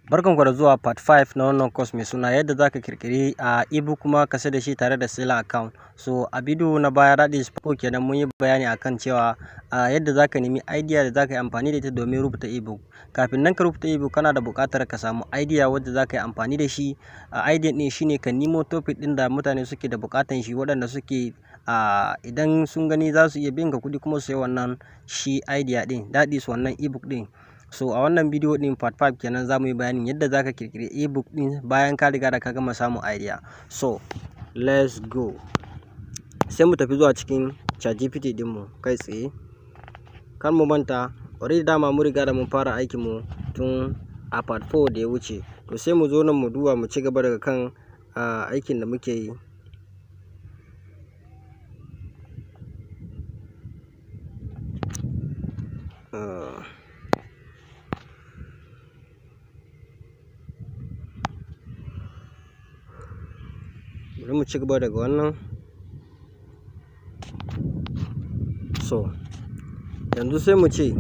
Barkanku da zuwa part 5 na wannan course mai suna yadda za ka kirkiri a ebook kuma ka sayar da shi tare da seller account. So a bidiyo na baya, that is 4 kenan, mun yi bayani akan cewa a yadda za ka nemi idea da za ka yi amfani da ita domin rubuta ebook. Kafin nan ka rubuta ebook, kana da buƙatar ka samu idea wadda za ka yi amfani da shi. A idea ɗin shine ka nemo topic ɗin da mutane suke da buƙatan shi, waɗanda suke a idan sun gani za su iya biyan ka kuɗi kuma su sayi wannan shi idea ɗin, that is wannan ebook ɗin. So a wannan bidiyo ɗin, part 5 kenan, za mu yi bayanin yadda za ka kirkiri ebook ɗin bayan ka riga da ka gama samun idea. So let's go. Sai mu tafi zuwa cikin ChatGPT ɗinmu kai tsaye. Kar mu manta, already dama mun riga da mun fara aikinmu tun a part 4 da ya wuce. To sai mu zo nan mu duba, mu ci gaba daga kan aikin da muke yi. Bari mu ci gaba daga wannan. So yanzu sai mu ce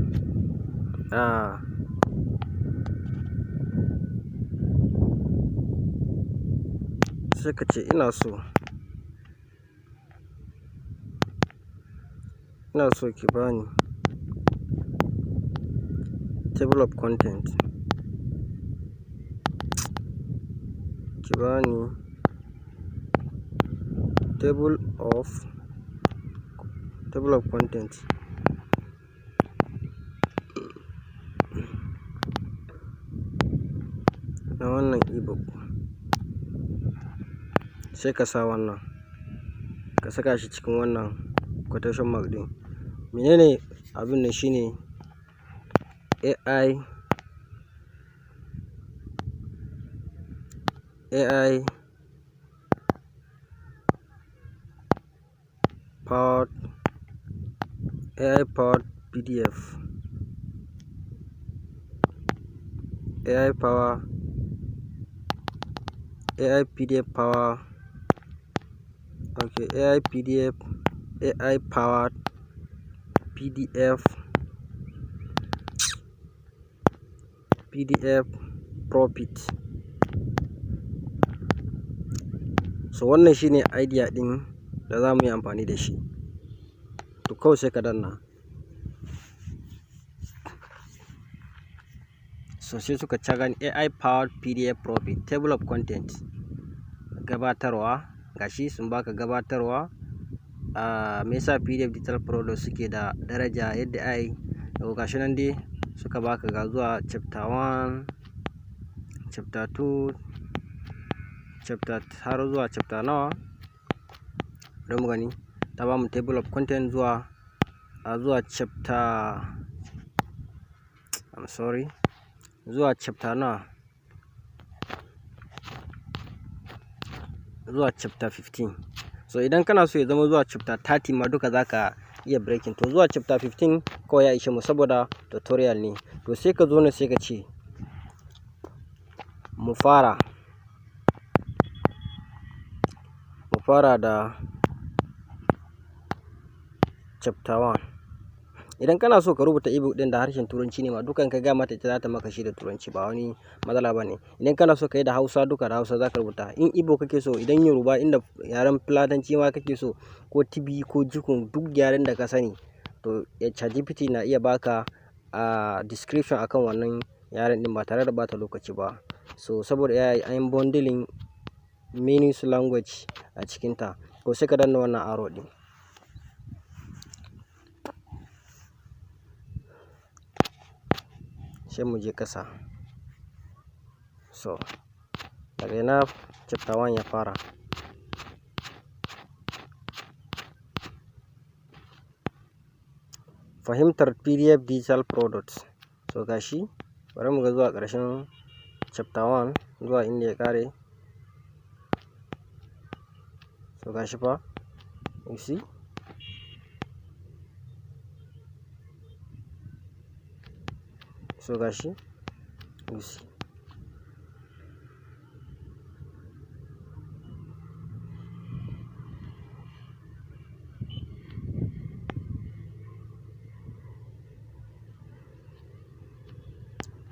sai ka ce ina so ki bani table of content, ki bani table of content na wannan ebook. Sai ka sa wannan, ka saka shi cikin wannan quotation mark ɗin. Menene abin nan? Shine AI powered, AI powered PDF, AI power, AI PDF power, okay, AI PDF, AI powered PDF, PDF profit. So wannan shine idea ɗin da za mu yi amfani da shi. To kawai sai ka danna. So sai suka gani AI powered PDF profit table of content, gabatarwa. Gashi sun baka gabatarwa. Me yasa PDF digital product suke da daraja, yadda AI, to gashi nan dai suka baka, ga zuwa chapter 1, chapter 2, chapter har zuwa chapter nawa. Bari mu gani, ta bamu table of content zuwa chapter, I'm sorry, zuwa chapter nawa? Zuwa chapter 15. So idan kana so ya zama zuwa chapter 30 ma duka, za ka iya breaking. To zuwa chapter 15 kawai ya ishe mu saboda tutorial ne. To sai ka zo ne, sai ka ce mu fara da chapter 1. Idan kana so ka rubuta ebook ɗin da harshen Turanci ne ma dukan, ka gaya mata, ita za ta maka shi da Turanci, ba wani matsala ba ne. Idan kana so ka yi da Hausa, duka da Hausa za ka rubuta. In Igbo kake so, idan Yoruba, inda yaren Fulatanci ma kake so, ko Tibi ko Jukun, duk yaren da ka sani, to ChatGPT na iya baka description akan wannan yaren ɗin ba tare da ɓata lokaci ba. So saboda AI an yi bundling many language a cikinta. To sai ka danna wannan arrow ɗin. Sai mu je ƙasa. So daga ina chapter 1 ya fara? Fahimtar PDF digital products. So gashi, bari mu ga zuwa ƙarshen chapter 1, zuwa inda ya ƙare. So gashi fa, you see? So gashi, you see?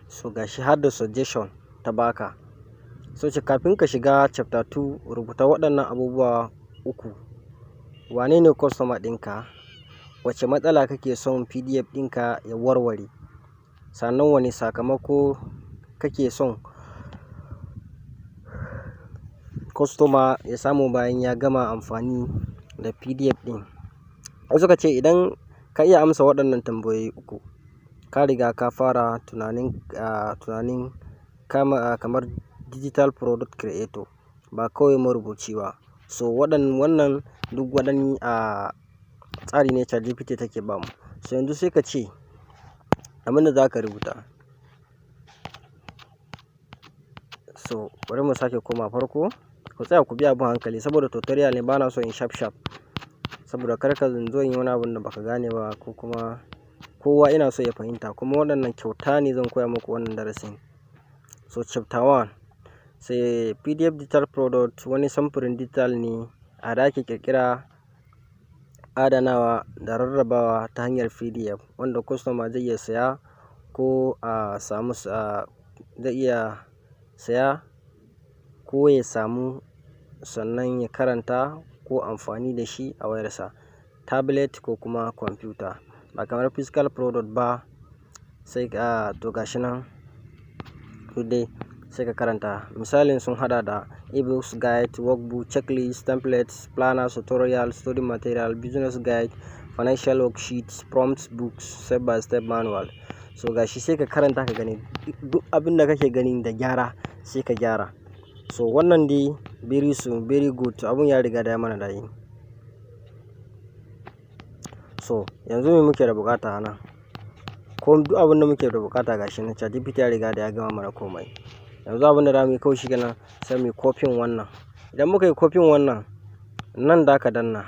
So gashi har da suggestion ta baka. So ce kafin ka shiga chapter 2, rubuta waɗannan abubuwa uku. Wane ne customer ɗinka? Wace matsala kake son PDF ɗinka ya warware? Sannan wane sakamako kake son customer ya samu bayan ya gama amfani da PDF ɗin? Wasu suka ce idan ka iya amsa waɗannan tambayoyi uku, ka riga ka fara tunanin kamar digital product creator, ba kawai marubuci ba. So wannan duk waɗannan tsari ne ChatGPT take bamu. So yanzu sai ka ce abin da za ka rubuta. So bari mu sake koma farko. Ku tsaya ku bi abin hankali saboda tutorial ne, bana so in sharp sharp. Saboda kar ka zo in yi wani abun da baka gane ba, ko kuma kowa ina so ya fahimta. Kuma waɗannan kyauta ne zan koya muku wannan darasin. So chapter 1, sai PDF digital product wani samfurin digital ne a da ake ƙirƙira, adanawa da rarrabawa ta hanyar PDF, wanda customer zai iya saya ko a samu, zai iya saya ko ya samu, sannan ya karanta ko amfani da shi a wayarsa, tablet ko kuma kwamfuta. Ba kamar physical product ba. Sai to gashi nan duk dai sai ka karanta. Misalin sun haɗa da ebooks, guide, workbook, checklist, templates, planners, tutorial, study material, business guide, financial worksheets, prompts books, step by step manual. So gashi sai ka karanta ka gani duk abin da kake gani da gyara, sai ka gyara. So wannan dai very soon, very good, abun ya riga da ya mana daɗi. So yanzu me muke da bukata a nan? Ko duk abin da muke da bukata gashi nan, ChatGPT ya riga da ya gama mana komai. Yanzu abin da zamu yi kawai shi kenan, sai muyi copying wannan. Idan muka yi copying wannan, nan da ka danna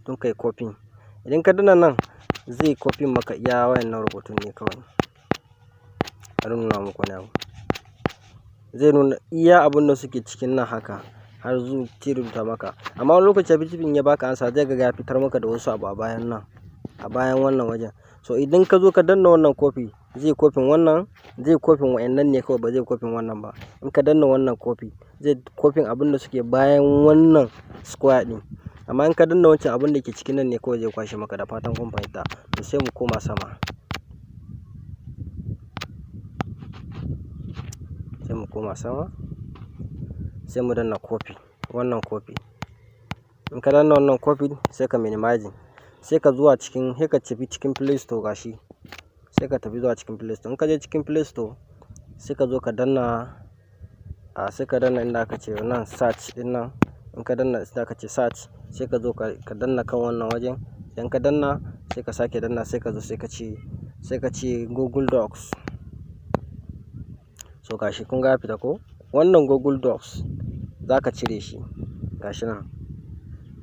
don kai copying. Idan ka danna nan, zai copying maka iya wayannan rubutun ne kawai. Bari nuna muku wani abu. Zai nuna iya abun da suke cikin nan haka har zuwa rubuta maka. Amma wani lokaci ChatGPT in ya baka amsa, zai ga ya fitar maka da wasu abu a bayan nan, a bayan wannan wajen. So idan ka zo ka danna wannan copy, zai copying wannan, zai copying wayannan ne kawai, ba zai copying wannan ba. In ka danna wannan copy, zai copying abun da suke bayan wannan square ɗin. Amma in ka danna wancan, abun da ke cikin nan ne kawai zai kwashe maka. Da fatan kun fahimta. To sai mu koma sama. Sai mu koma sama. Sai mu danna copy, wannan copy. In ka danna wannan copy, sai ka minimizing. Sai ka zuwa cikin, sai ka tafi cikin Play Store gashi. Sai ka tafi zuwa cikin Play Store. In ka je cikin Play Store, sai ka zo ka danna, sai ka danna inda aka ce nan search ɗin nan. In ka danna inda aka ce search, sai ka zo ka danna kan wannan wajen. Idan ka danna, sai ka sake danna, sai ka zo sai ka ce Google Docs. So gashi kun ga ya fita ko? Wannan Google Docs za ka cire shi gashi nan.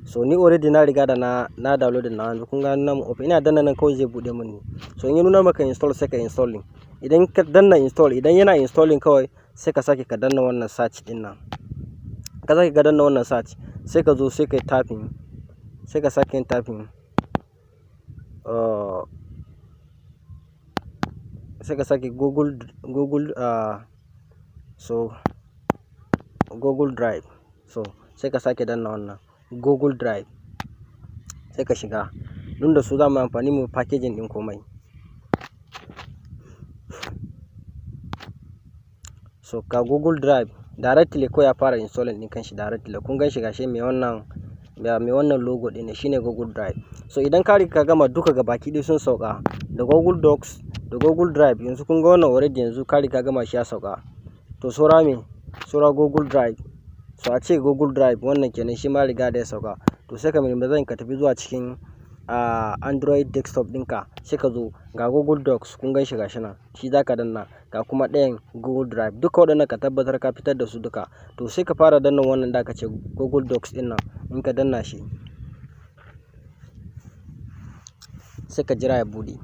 So ni already na riga da na downloading na yanzu, kun ga nan open, ina danna nan kawai zai buɗe mun ne. So in ya nuna maka install, sai ka installing. Idan ka danna install, idan yana installing kawai, sai ka sake ka danna wannan search ɗin nan. Ka sake ka danna wannan search, sai ka zo sai ka yi typing, sai ka sake yin typing. Sai ka sake Google, so Google Drive. So sai ka sake danna wannan Google Drive, sai ka shiga. Dun da su za mu yi amfani mu packaging ɗin komai. So ga Google Drive directly ko ya fara installing ɗin kanshi directly. Kun gan shi gashi mai wannan logo ɗin ne, shine Google Drive. So idan ka riga ka gama duka gabaki ɗaya sun sauka, da Google Docs da Google Drive, yanzu kun ga wannan already, yanzu ka riga ka gama shi ya sauka. To saura me? Saura Google Drive. So a ce Google Drive wannan kenan, shi ma riga da ya sauka. To sai ka minimize, ka tafi zuwa cikin Android desktop ɗinka, sai ka zo ga Google Docs, kun gan shi gashi nan, shi za ka danna, ga kuma ɗayan Google Drive. Duka waɗannan ka tabbatar ka fitar da su duka. To sai ka fara danna wannan da aka ce Google Docs ɗin nan. In ka danna shi, sai ka jira ya buɗe.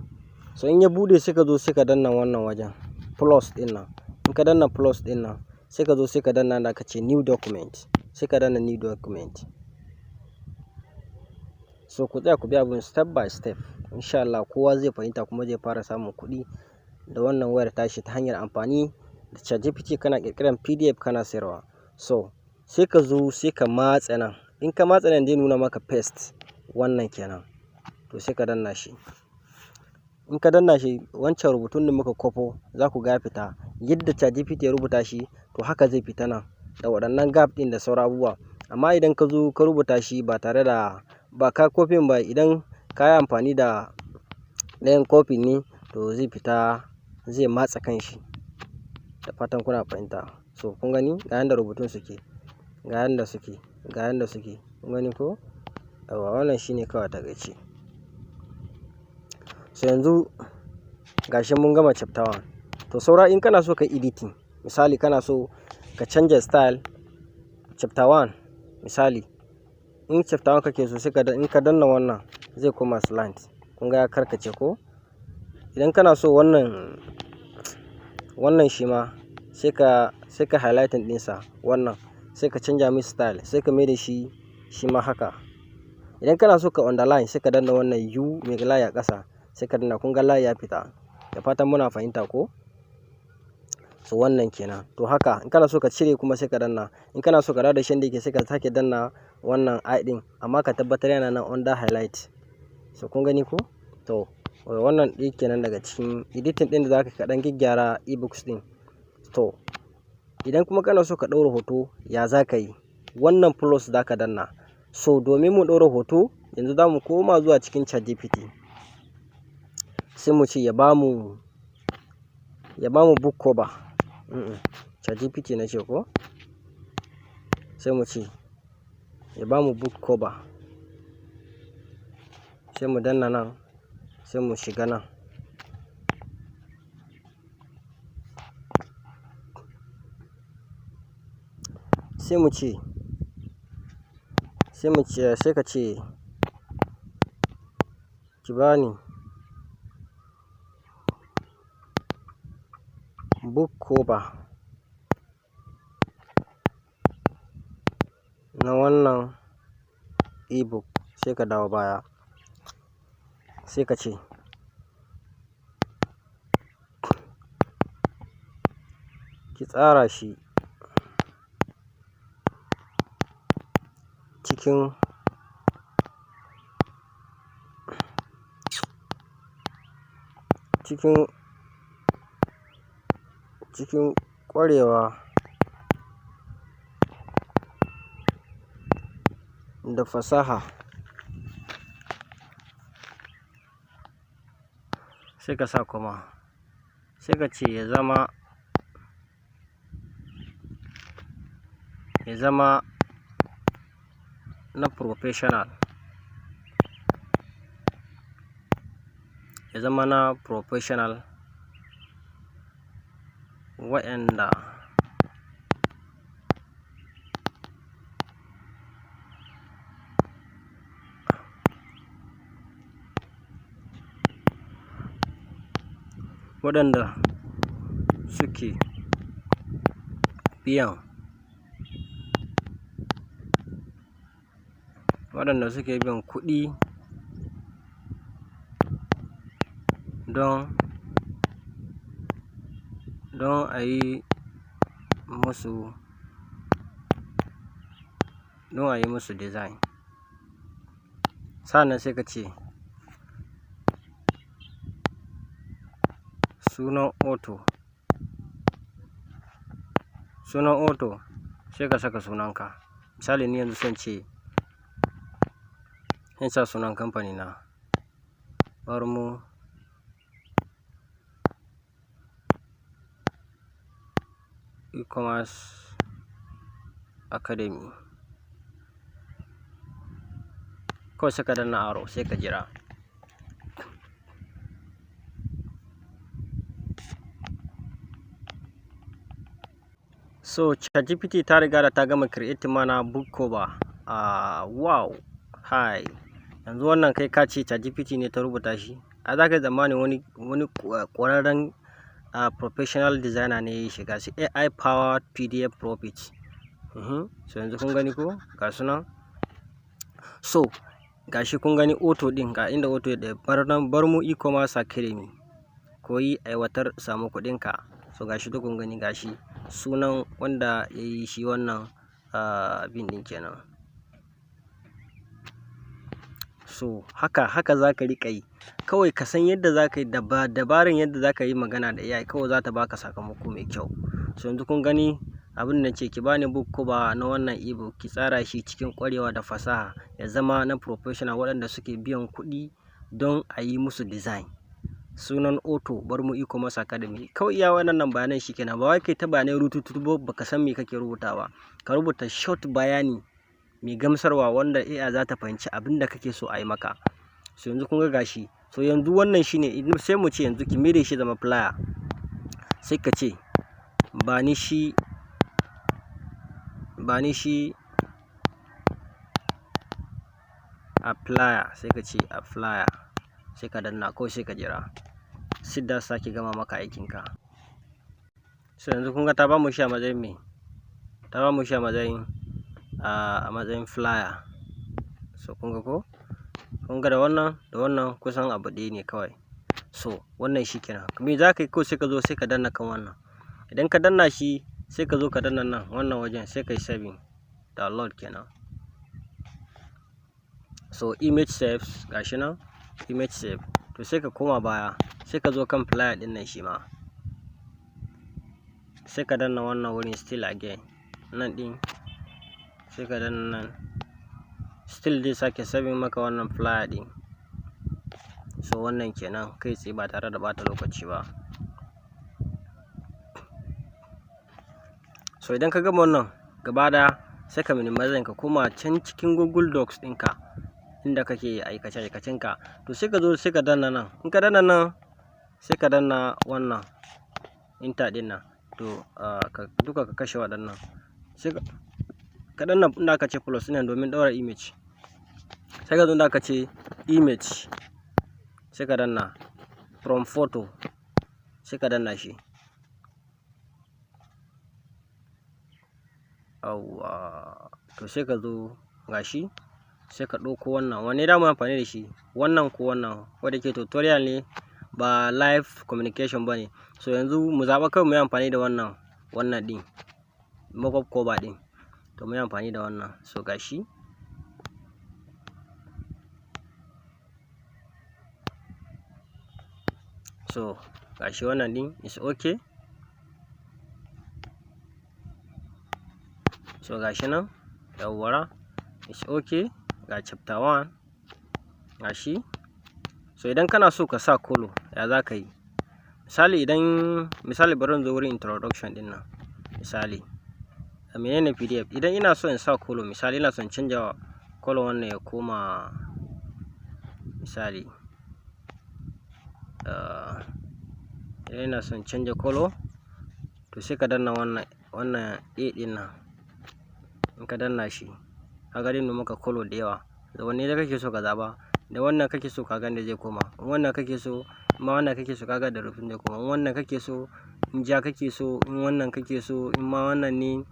So in ya buɗe, sai ka zo sai ka danna wannan wajen plus ɗin nan. In ka danna plus ɗin nan, sai ka zo sai ka danna da aka ce new document. Sai ka danna new document. So ku tsaya ku bi abun step by step. In sha Allah kowa zai fahimta kuma zai fara samun kuɗi da wannan wayar tashi ta hanyar amfani Da ChatGPT kana ƙirƙiran PDF kana sayarwa. So sai ka zo sai ka matse nan. In ka matse nan, zai nuna maka paste, wannan kenan. To sai ka danna shi. In ka danna shi, wancan rubutun da muka kwafo za ku ga ya fita. Yadda ChatGPT ya rubuta shi, to haka zai fita nan da waɗannan gap ɗin da sauran abubuwa. Amma idan ka zo ka rubuta shi ba tare da ba ka copy ba, idan ka yi amfani da ɗayan copy ne, to zai fita, zai matse kanshi. Da fatan kuna fahimta. So kun gani ga yanda rubutun suke, ga yanda suke, ga yanda suke. Kun gani ko? Yauwa, wannan shine kawai a taƙaice. So yanzu gashi mun gama chapter one. To saura in kana so ka yi editing, misali kana so ka canja style chapter one, misali in chapter one kake so, sai ka in ka danna wannan, zai koma slant. Kun ga ya karkace ko? Idan kana so wannan shi ma, sai ka highlighting ɗinsa wannan, sai ka canja mai style, sai ka mai da shi shi ma haka. Idan kana so ka underline, sai ka danna wannan U mai layi a ƙasa, sai ka danna, kun ga layi ya fita. Da fatan muna fahimta ko? So wannan kenan. To haka in kana so ka cire kuma, sai ka danna. In kana so ka dawo da shi yanda yake, sai ka sake danna wannan I ɗin, amma ka tabbatar yana nan under highlight. So kun gani ko? To wannan ɗaya kenan daga cikin editing ɗin da za ka kaɗan gyaggyara ebooks ɗin. To idan kuma kana so ka ɗaura hoto, ya za ka yi? Wannan plus za ka danna. So domin mu ɗaura hoto, yanzu za mu koma zuwa cikin ChatGPT. Sai mu ce ya bamu book cover. ChatGPT na ce ko? Sai mu ce ya bamu book cover. Sai mu danna nan, sai mu shiga nan. Sai mu ce, sai ka ce ki bani book cover na wannan ebook. Sai ka dawo baya. Sai ka ce ki tsara shi cikin ƙwarewa da fasaha. Sai ka sa comma. Sai ka ce ya zama na professional. Ya zama na professional waɗanda suke biyan waɗanda suke biyan kuɗi don a yi musu don a yi musu design. Sa'annan sai ka ce sunan author, sunan author, sai ka saka sunanka. Misali ni yanzu sai in ce in sa sunan kamfani na, Barmu E-commerce Academy. Kawai sai ka danna arrow, sai ka jira. So ChatGPT ta riga da ta gama creating mana book cover. Ah, wow, hi. Yanzu wannan kai ka ce ChatGPT ne ta rubuta shi. A za ka yi tsammani wani ƙwararren professional designer ne ya shiga shi. AI powered PDF profit. So yanzu kun gani ko? Ga su nan. So ga shi kun gani author ɗin, ga inda author ɗin, Barmu E-commerce Academy. Koyi, aiwatar, samu kuɗinka. So gashi duk kun gani, gashi sunan wanda ya yi shi wannan abin ɗin kenan. So haka haka za ka riƙa yi. Kawai ka san yadda za ka yi dabarun yadda za ka yi magana da AI, kawai za ta baka sakamako mai kyau. So yanzu kun gani abin da nace, ki bani book cover na wannan ebook, ki tsara shi cikin ƙwarewa da fasaha, ya zama na professional waɗanda suke biyan kuɗi don a yi musu design. Sunan author, Barmu E-commerce Academy. Kawai iya wannan bayanan shi kenan. Ba wai kai ta bayanai rututu ba, baka san me kake rubutawa. Ka rubuta short bayani mai gamsarwa wanda AI za ta fahimci abin da kake so a yi maka. So yanzu kun ga gashi. So yanzu wannan shine, sai mu ce yanzu ki maida shi zama flyer. Sai ka ce ba ni shi a flyer, sai ka ce a flyer, sai ka danna kawai, sai ka jira. Sai da sake gama maka aikinka. So yanzu kun ga ta bamu shi a matsayin me? Ta bamu shi a matsayin flyer. So kun ga ko? Kun ga da wannan da wannan kusan abu ɗaya ne kawai. So wannan shi kenan. Me za ka yi kawai, sai ka zo sai ka danna kan wannan. Idan ka danna shi, sai ka zo ka danna nan wannan wajen, sai ka yi saving, download kenan. So image saves, gashi nan image save. To sai ka koma baya, sai ka zo kan flyer ɗin nan shi ma. Sai ka danna wannan wurin still again. Nan ɗin sai ka danna nan. Still zai sake saving maka wannan flyer ɗin. So wannan kenan, kai tsaye ba tare da ɓata lokaci ba. So idan ka gama wannan gaba ɗaya, sai ka minimize, ka koma can cikin Google Docs ɗinka inda kake aikace aikacenka. To sai ka zo sai ka danna nan. In ka danna nan, sai ka danna wannan enter ɗin nan. To ka duka ka kashe waɗannan. Sai ka danna inda aka ce plus ɗin domin ɗaura image. Sai ka zo inda aka ce image, sai ka danna from photo, sai ka danna shi. Yawwa, to sai ka zo gashi, sai ka ɗauko wannan. Wanne za mu yi amfani da shi? Wannan ko wannan? Ko da ke tutorial ne, ba live communication ba ne. So yanzu mu zaɓa kawai mu yi amfani da wannan ɗin, mockup cover ɗin. To mu yi amfani da wannan. So gashi. So gashi wannan ɗin is okay. So gashi nan, yawwara, is okay. Ga chapter 1 gashi. So idan kana so ka sa color, ya za ka yi? Misali, idan misali bari in zo wurin introduction ɗin nan. Misali, menene PDF? Idan ina so in sa color, misali ina son canja color wannan ya koma, misali, idan ina son canja color, to sai ka danna wannan A ɗin nan. In ka danna shi, ka ga zai nuno maka color da yawa. Da wanne da kake so ka zaɓa? Da wannan kake so, ka ga inda zai koma. In wannan kake so, in ma wannan kake so, ka ga da rufin zai koma. In wannan kake so, in ja kake so, in wannan kake so, in ma wannan ne,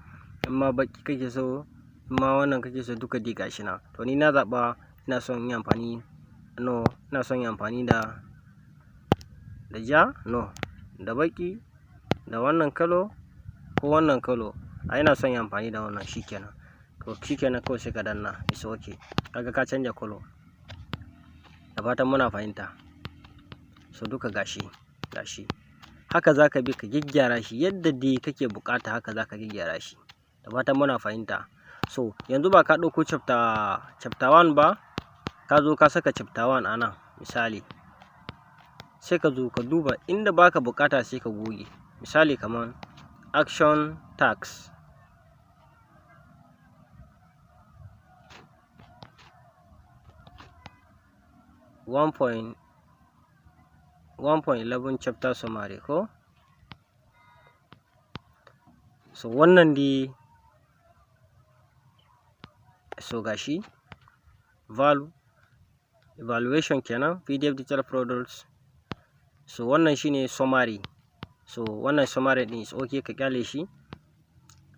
in ma baƙi kake so, in ma wannan kake so, duka dai gashi nan. To ni na zaɓa ina son yin amfani, no, ina son yin amfani da ja, no, da baƙi, da wannan color ko wannan color. A ina son yin amfani da wannan, shi kenan. To shi kenan, kawai sai ka danna is okay. Kaga ka canja color. Da fatan muna fahimta. So duka gashi, gashi. Haka za ka bi ka gyaggyara shi yadda dai kake buƙata, haka za ka gyaggyara shi. Da fatan muna fahimta. So yanzu ba ka ɗauko chapter 1 ba, ka zo ka saka chapter 1 a nan misali. Sai ka zo ka duba inda baka buƙata, sai ka goge. Misali kaman action task. 1.11 chapter summary ko? So wannan dai, so gashi value evaluation kenan, PDF digital products. So wannan shine summary. So wannan summary ɗin is okay, ka ƙyale shi.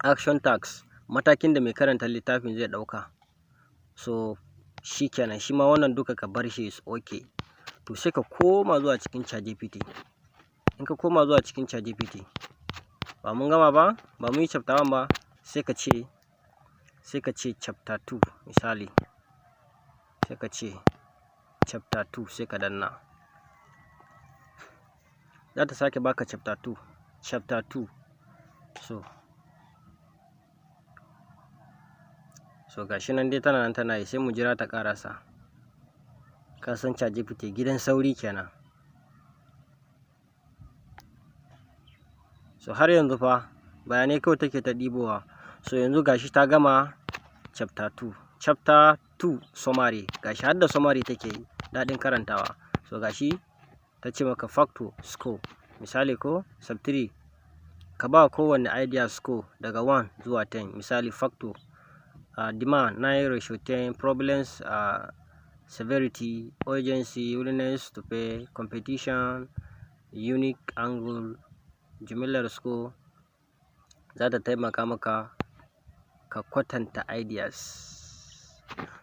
Action task, matakin da mai karanta littafin zai ɗauka. So shi kenan, shi ma wannan duka ka bar shi, is okay. To sai ka koma zuwa cikin ChatGPT. In ka koma zuwa cikin ChatGPT, Ba mun gama ba, ba mun yi chapter 1 ba, sai ka ce chapter 2 misali. Sai ka ce chapter 2, sai ka danna. Za ta sake baka chapter 2, chapter 2. So gashi nan dai tana nan tana yi, sai mu jira ta ƙarasa. Ka san ChatGPT gidan sauri kenan. So har yanzu fa bayanai kawai take ta ɗibowa. So yanzu gashi ta gama chapter 2, chapter 2 summary. Gashi har da summary take yi, daɗin karantawa. So gashi ta ce maka factor score. Misali ko sub 3, ka ba kowanne idea score daga 1 zuwa 10. Misali factor demand 9 ratio 10, problems severity, urgency, willingness to pay, competition, unique angle, jimillar score. Za ta taimaka maka ka kwatanta ideas.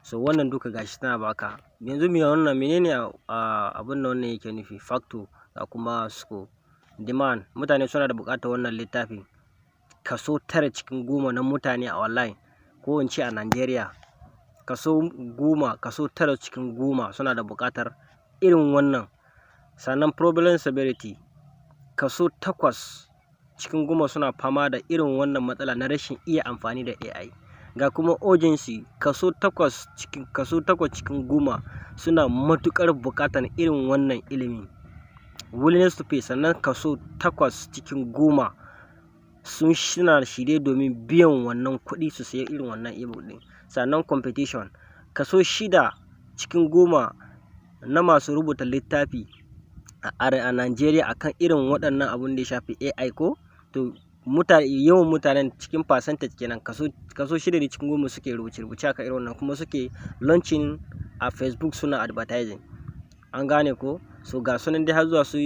So wannan duka gashi tana baka. Yanzu me wannan, menene abun da wannan yake nufi? Factor ga kuma score. Demand, mutane suna da buƙatar wannan littafin. Kaso 9 cikin 10 na mutane a online, ko in ce a Najeriya, kaso 10, kaso 9 cikin 10 suna da buƙatar irin wannan. Sannan problem severity, kaso 8 cikin 10 suna fama da irin wannan matsala na rashin iya amfani da AI. Ga kuma urgency, kaso 8 cikin 10 suna matuƙar buƙatar irin wannan ilimi. Willingness to pay, sannan kaso 8 cikin 10 suna shirye domin biyan wannan kuɗi su sayi irin wannan ebook ɗin. Sannan competition, kaso 6 cikin 10 na masu rubuta littafi a Najeriya akan irin waɗannan abun da ya shafi AI ko to mutane, yawan mutanen cikin percentage kenan, kaso 6 ne cikin 10 suke rubuce-rubuce akan irin wannan, kuma suke launching a Facebook suna advertising. An gane ko? So ga sunan dai har zuwa su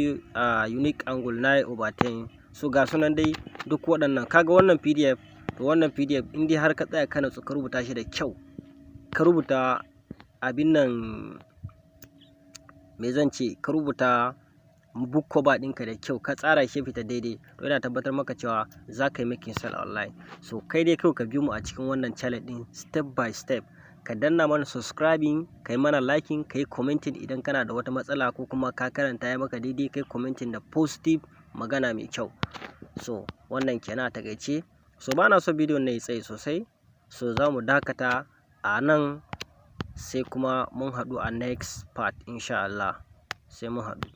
unique angle 9 over 10. So ga sunan dai duk waɗannan. Kaga wannan PDF, to wannan PDF in dai har ka tsaya ka natsu ka rubuta shi da kyau, ka rubuta abin nan, me zan ce, ka rubuta book cover ɗinka da kyau, ka tsara shi ya fita daidai, to ina tabbatar maka cewa za ka yi making sale online. So kai dai kawai ka bi mu a cikin wannan channel ɗin step by step. Ka danna mana subscribing, ka yi mana liking, ka yi commenting idan kana da wata matsala ko kuma ka karanta ya maka daidai, ka yi commenting da positive magana mai kyau. So wannan kenan a taƙaice. So bana so bidiyon na yi tsayi sosai. So za mu dakata a nan, sai kuma mun haɗu a next part in sha Allah. Sai mun haɗu.